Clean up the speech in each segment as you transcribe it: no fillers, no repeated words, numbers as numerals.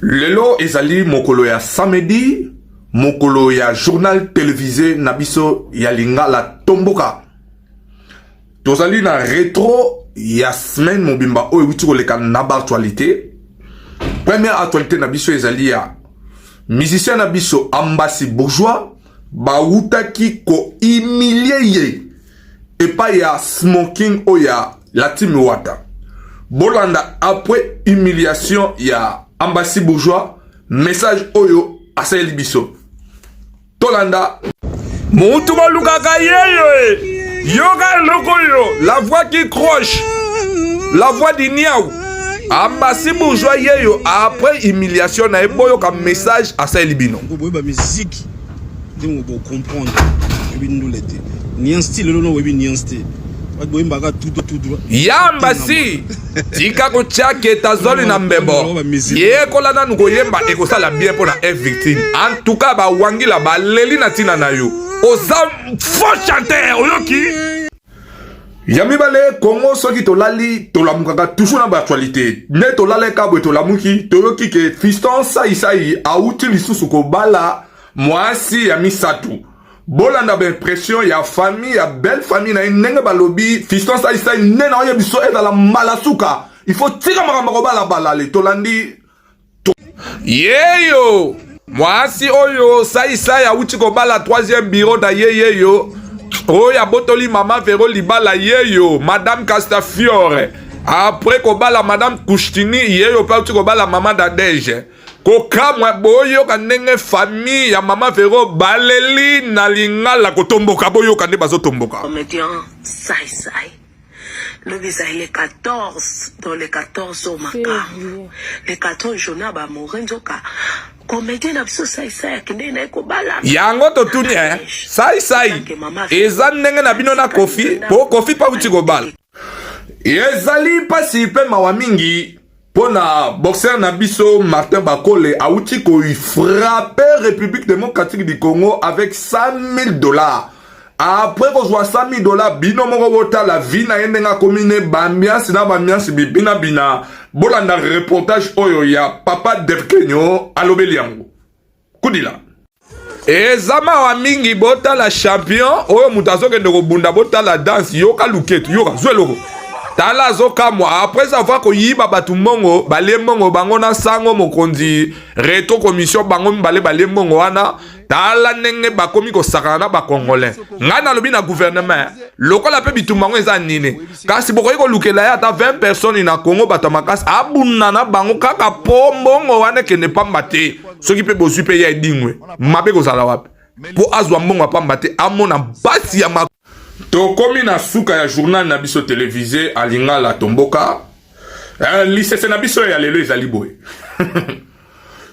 Lelo ezali mokolo ya samedi, mokolo ya journal télévisé na biso ya Lingala Tomboka. Tozali na retro ya semaine mobimba oyo ewuti koleka na ba actualité. Première actualité na biso ezali ya musicien na biso Ambassi Bourgeois bawutaki ko humilier ye epai ya smoking oyo ya la team Wata. Bolanda après humiliation ya Ambassi Bourgeois, message oyo asaleli biso. Tolanda. Mutu balukaka yeyo e yoka eloko oyo la voix qui croche, la voix du niau. Ambassi Bourgeois yeyo après humiliation na ye, boyoka message asaleli bino. Boyeba musique ndenge bocomprendre, oyebi ndule te, nuance ti lelo no oyebi nuance te, bato boyembaka tout droit, tout droit. Yambasi, tika kotia ketazoli na mbebo, yekola nanu koyemba, ekosala bien mpo na F Victime. En tout cas bawangila baleli na ntina na yo, oza faux chanteur. Oyoki ya mibale, Kongo soki tolali tolamukaka toujours na baactualité. Nde tolaleka boye, tolamuki, toyoki ke Fiston Saisai awuti lisusu kobala mwasi ya misato. Bolanda baimpression ya famille, ya belle famille na ye, ndenge balobi Fiston Saisai nde na oyebi so ezala mbala suka, il faut tika makambo kobalabala. Le tolandi yeyo mwasi oyo Saisai awuti kobala, troisième bureau na ye yeyo oyo abotoli mama Vero libala, yeyo madame Castafiore. Après kobala madame Kushtini, yeyo mpe awuti kobala mama Dadege. Kokamwa, boyoka ndenge famille ya mama Vero baleli na Lingala kotomboka, boyoka nde bazotomboka. Comédien Sai Sai, lobi ezali le 14, dans le 14 oyo makambo, le 14 journée ya baamoureux. Nzoka comédien na biso Sai Sai akendeki na ye kobala. Yango totuni e Saisai eza ndenge na bino na Kofi, po Kofi mpe awuti kobala. Ezali mpasi mpe mawa mingi mpo na boxer na biso Martin Bakole, awuti kofrapper République démocratique du Congo avec 100 000 $. Après kozwa 100 000 $, bino moko botala vie na ye ndenge akomi ne baambiance na baambiance bibinabina. Bolanda reportage oyo ya papa Devkenyo, alobeli yango kudila. Eza mawa mingi. Botala champion oyo moto azokende kobunda, botala danse, yoka luketu, yoka zwa eloko, tala azokamwa. Après avoir koyiba bato mbongo, balie mbongo bango na sango mokonzi retro commission, bango mibale balie mbongo wana. Tala ndenge bakomi kosakana na bacongolais. Ngai nalobi na gouvernement, lokola mpe bitumba yango eza nini, kasi bokoki kolukela ye ata 20 personnes na Congo, bato ya makasi, abunda na bango kaka mpo mbongo wana ekende pamba te. Soki mpe bozwi mpe ye edingwe mabe, kozala wapi mpo azwa mbongo ya pamba te, amona mpasi ya ma. Tokomi na suka ya journal na biso télévisé Alingala Tomboka. Lisese na biso ya lelo ezali boye: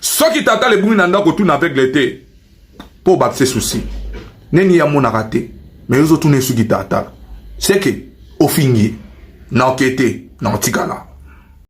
soki tata lebungi na ndako, tuna aveugle te mpo bakise susi neni ye amonaka te. Me yo ozotuna esuki tata seke ofingi ye na oke te na otikala.